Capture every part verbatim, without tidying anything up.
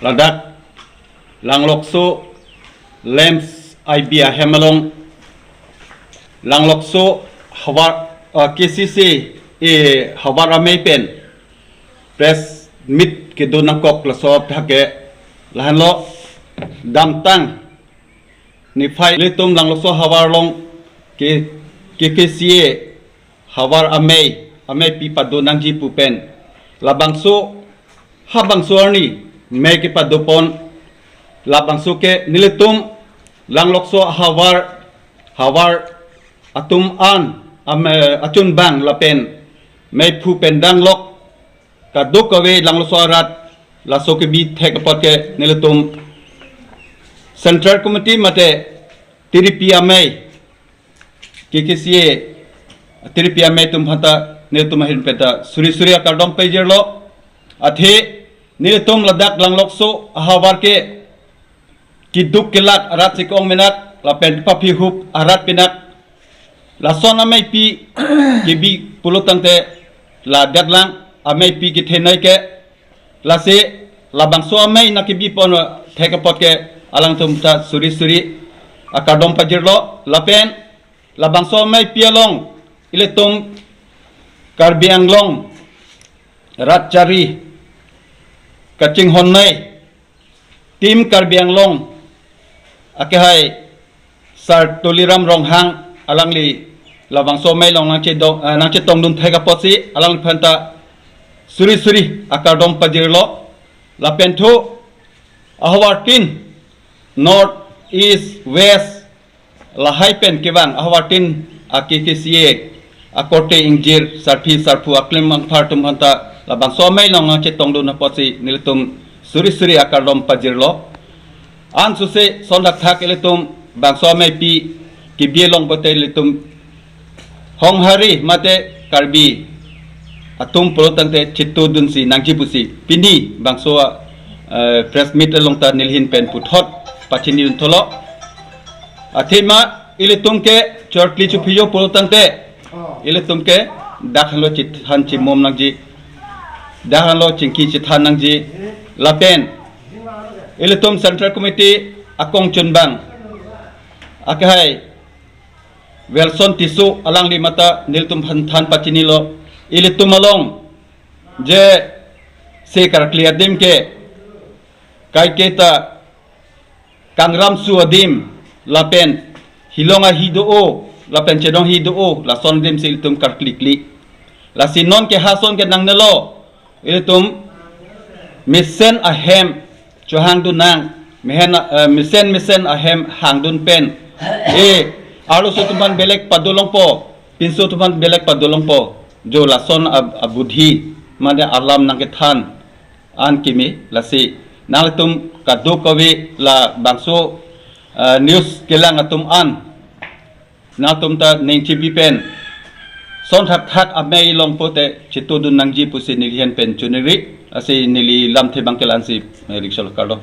Ladak Langlokso LAMPS I B ahem along Langlokso havar, ah, K C C A havar amei pen press meet kedo nangkok laso athak ke lahenlo. Damtang niphai ilitum Langlokso havar along ke K K C A havar amei, ameipi pado nangji pu pen labangso, habangso arni mei kepadopon, labangso ke nelitum Langlokso havar, havar atum an, am, eh, achunbang lapen meiphu pen danglok kadokave Langlokso arat laso kebi thek apot ke nelitum Central Committee mate tiripi amei, K K C A tiripi amei atum aphanta nelitum ahin pen ta suri suri akardom pajirlo. Athe nelitum ladak Langlokso ahavar ke keduk kelak arat si ke-ong menak lapen paphihup arat pinak, lason ameipi kebi pulo tangte la detlang, ameipi kethenei ke. Lasi labangso amei nangkebipon thek apot ke alangtum ta suri suri akardom pajirlo. Lapen labangso ameipi along ilitum Karbi Anglong rat chari kachinghonnei Team Karbi Anglong akehai Sir Tuliram Ronghang alangli labangso amei along nangchedong, ah, nangchetongdun thek apotsi alangliphan ta suri suri akardom pajirlo. Lapen thu ahavartin North, East, West, lahai pen kevang ahavartin a K K C A akorte ingjir sarpi sarpo aklem angphar atum aphanta labangso amei along nangchetongdun apotsi nelitum suri suri akardom pajirlo. Ansose son thakthak ilitum bangso ameipi kebi along pote ilitum Honghari mate Karbi atum pulo tangte chitudunsi nangji pusi pini bangso, eh, press meet along ta neli ahin pen puthot pachinidun thulo. Athema ilitum ke chorkli chophijo pulo tangte ilitum ke dak henlo chithan chimum nangji, dak henlo chingki chithan nangji. Lapen ilitum Central Committee akongchunbang akehai Wilson Tisso alangli mate nelitum aphan than pachinilo. Ilitum along je se karkli adim ke kaiketa kangram su adim lapen hilong ahi do-o lapen chedong ahi do-o lason adim si ilitum karklikli. Lasi non ke ha ason ke nangnelo, ilitum mesen ahem chohangdun nang, mehen, eh, mesen mesen ahem hangdun pen, eh, arloso atum aphan belek padolongpo, pinso atum aphan belek padolongpo, jo lason ab-, abudhi mane alam nangkethan an kimi. Lasi nangtum kadokave labangso, eh, news kelang atum an nangtum ta ning chibi pen son thakthak amei along pote chitudun nangji pusi neli ahin pen choningri. Lasi neli lamthe abang ke la-ansi, eh, riksol karlo.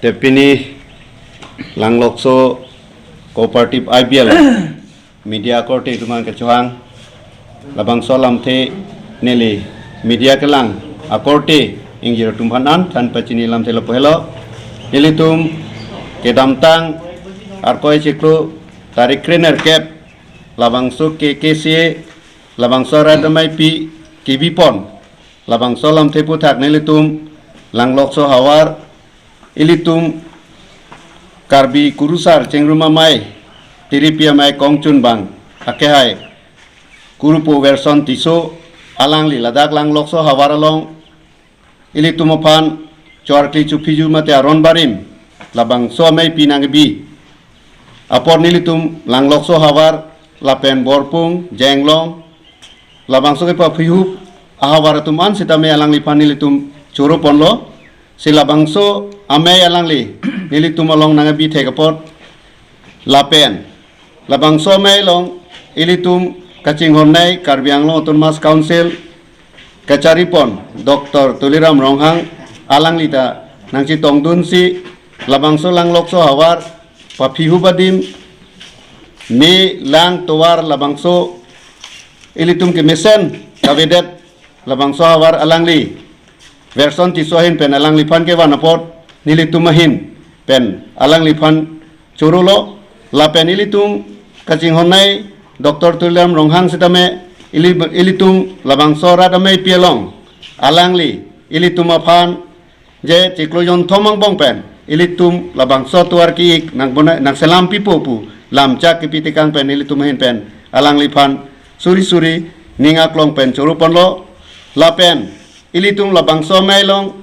Te pini Langlokso Cooperative I B L media akorte atum an kechohang labangso alamthe neli media kelang akorte ingjir atum aphan an than pachini lamthe lapu helo. Ilitum kedamtang Arkoi chiklo tarik krenerkep labangso K K C A labangso arat ameipi kebipon labangso alamthe aphuthak nelitum Langlokso havar ilitum Karbi Kurusar Chengrum Amei, tiripi amei kongchunbang akehai Kurupo Wilson Tisso alangli ladak Langlokso havar along ilitum aphan chorkli chophijo mate aron barim labangso ameipi nangkebi apor nelitum Langlokso havar lapen Borpung, Jenglong, labangso kepaphihup ahavar atum an sitame alangliphan nelitum choroponlo. Si labangso amei alangli nelitum along nangkebi thek apot lapen labangso amei along ilitum kachinghonnei Karbi Anglong Autonomous Council kacharipon Doctor Tuliram Ronghang alangli ta nangchetongdunsi labangso Langlokso havar paphihup adim me lang tovar labangso ilitum kemesen kavedet labangso havar alangli Werson Tisso ahin pen alangliphan kevan apot nelitum ahin pen alangliphan chorolo, lapen ilitum kachinghonnei Doctor Tuliram Ronghang sitame ili, ilitum labangso rat ameipi along alangli ilitum aphan je chiklo jonthom angbong pen ilitum labangso tovar ki-ik nang bona nang selam pipo pu lamchak kipi tekang pen ilitum ahin pen alangliphan suri suri ning aklong pen choro ponlo, lapen ilitum labangso amei along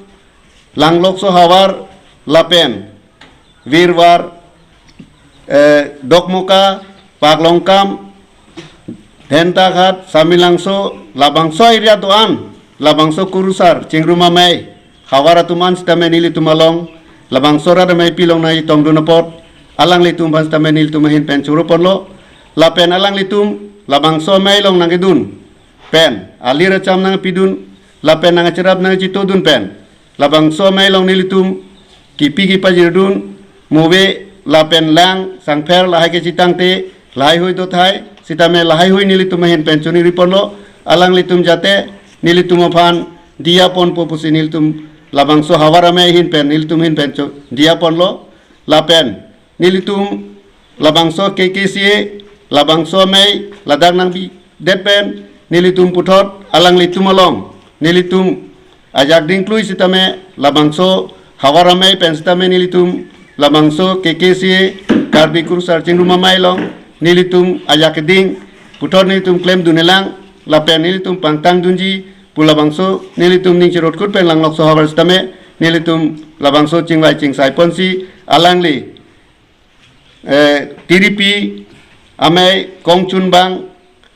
Langlokso havar lapen Virwar, eh, Dokmoka, Paklongkam, Dhentaghat, Samelangso, labangso area do-an, labangso Kurusar Chingrum Amei havar atum an sitame nelitum along labangso rat ameipi along nangchetongdun apot alanglitum aphan sitame nelitum ahin pen choro ponlo, lapen alanglitum labangso amei along nangkedun pen alir acham nangpidun lapen nangcherap nangchitodun pen labangso amei along nelitum kipi kipajirdun, move lapen lang sangpher lahai kechetangte lahai hui dothai sitame lahai hui nelitum ahin pen choningri ponlo, alanglitum jate nelitum aphan diya ponpo pusi nelitum labangso havar amei ahin pen nelitum ahin pen cho diya ponlo, lapen nelitum labangso K K C A labangso amei ladak nangbidet pen nelitum puthot alanglitum along nelitum ajak dingklui sitame labangso havar amei pen sitame nelitum labangso K K C A Karbi Kurusar Chingrum Amei along nelitum ajak keding puthot nelitum klemdun-elang lapen nelitum pangtangdunji pu labangso nelitum ning chirotkut pen Langlokso havar sitame nelitum labangso chingvai chingsai ponsi alangli eh, Tiripi amei kongchunbang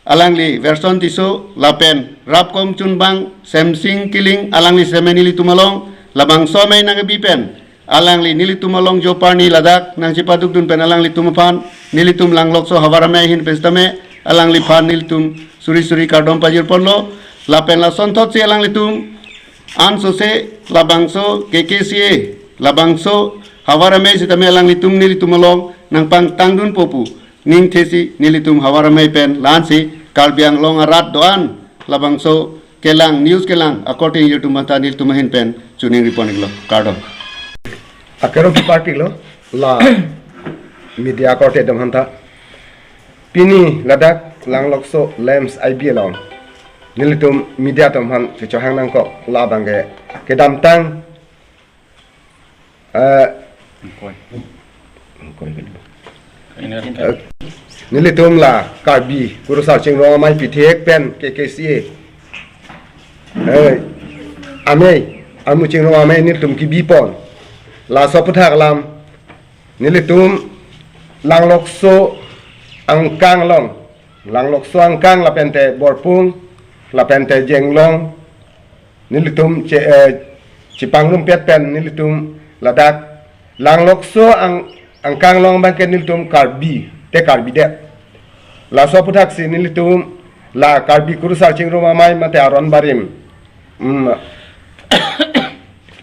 alangli Werson Tisso lapen rap kongchunbang Semsing Kiling alangli sitame nelitum along labangso amei nangkebi pen alangli nelitum along joparni ladak nangchepadukdun pen alanglitum aphan nelitum Langlokso havar amei ahin pen sitame alangliphan nelitum suri suri kardom pajir ponlo, lapen lasonthotsi alanglitum ansose labangso K K C A labangso havar amei sitame alanglitum nelitum along nangpangtangdunpo pu ningthesi nelitum havar amei pen la-ansi Karbi Anglong arat do-an labangso kelang news kelang akorte ingjirtum aphanta nelitum ahin pen choningri pon-iklo, kardom. Akero pi party lo la media akorte atum aphanta. Pini ladak Langlokso LAMPS I B along nelitum media atum aphan chechohang nangkok labang ke kedamtang, eh, eh, nelitum la Karbi Kurusar Chingrum Amei pithek pen K K C A, eh, amei, amu Chingrum Amei nelitum kebi pon. Laso aputhak alam nelitum Langlokso angkang along, Langlokso angkang lapente Borpung lapente Jenglong nelitum che, eh, chepangrumpet pen nelitum ladak Langlokso ang, angkang along abang ke nelitum Karbi te Karbi det. Laso aputhak si nelitum la Karbi Kurusar Chingrum Amei mate aron barim, mm,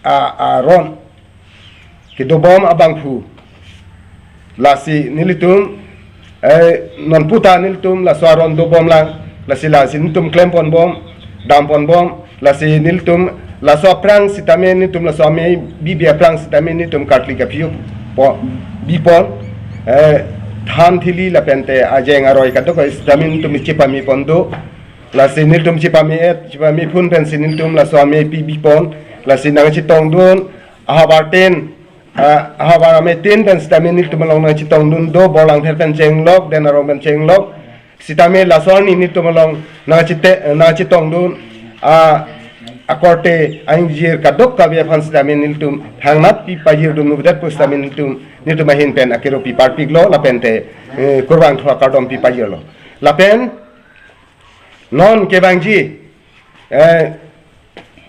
a, aron kedobom abangphu. Lasi nelitum, eh, non puta nelitum laso aron dobom lang, lasi lasi nelitum klem ponbom, dam ponbom, lasi nelitum laso aphrang sitame nelitum laso amei bibi aphrang sitame nelitum kartli kaphiu po, bi pon, eh, than thili lapente ajeng aroi kadokave sitame nelitum chepame pon do. Lasi nelitum chepame-et, chepame phun pensi nelitum laso amei pi bi pon. Lasi nangchetongdun, ahavar tin, ah, ahavar amei tin pen sitame nelitum along nangchetongdun do, Borlangpher pen chenglok, Den Arong pen chenglok. Sitame laso arni nelitum along nangchete, nangchetongdun, ah, akorte aingjir kadokave aphan sitame nelitum thangnat pi pajirdun mudet pu sitame nelitum, nelitum ahin pen akero pi parpiklo lapente, eh, kurvangthu akardom pi pajirlo. Lapen non kevangji, eh,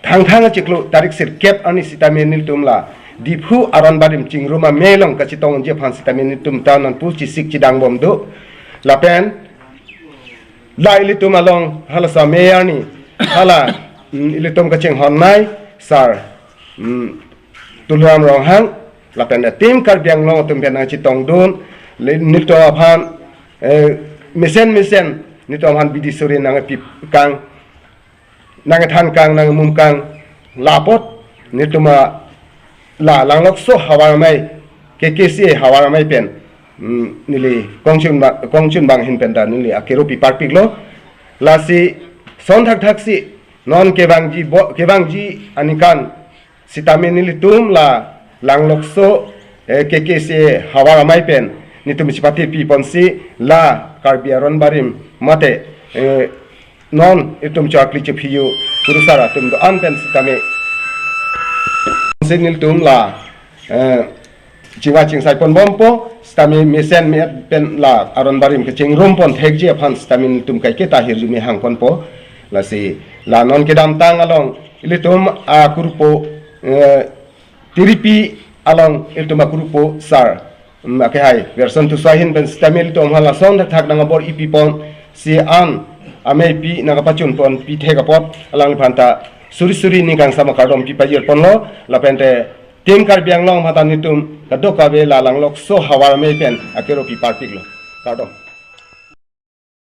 Thangthang achiklo tarik sirkep arni sitame nelitum la Diphu aron barim Chingrum Amei along kachetongji aphan sitame nelitum ta non pu chesik chedangbom do. Lapen la ilitum along halaso amei arni hala, mm, ilitum kachinghonnei sar, mm, Tuliram Ronghang lapen atim Karbi Anglong atum pen nangchetongdun, le, nelitum aphan, eh, mesen mesen nelitum aphan bidi suri nangpipkang, nangthankang, nangmumkang, la apot Netum a la Langlokso Havar Amei, K K C A Havar Amei pen, mm, neli kongchun ba-, kongchun bang ahin pen ta neli akero pi parpiklo. Lasi son thakthak si non kevangji bo-, kevangji aningkan sitame nelitum la Langlokso, eh, K K C A Havar Amei pen netum chepate pi ponsi la Karbi Aron Barim mate, eh, non itum chokli chephiyu kurusar atum do-an pen sitame si nelitum la, eh, chingva chingsai pon bompo, sitame mesen me pen la Aron Barim kechingrum pon thekji aphan sitame nelitum kaike ta hirjume hang ponpo. Lasi la non kedamtang along ilitum akurpo, eh, Tiripi along ilitum akurpo sar, mm, akehai Gerson Tisso ahin pen sitame ilitum hala son thakthak nang abor-i pi ponsi an amei pi nang kapachun pon pi thek apot alangliphan ta suri suri ning kangsam akardom pi pajir ponlo. Lapen te Team Karbi Anglong aphan ta netum kadokave la Langlokso Havar Amei pen akero pi parpiklo. Kardom.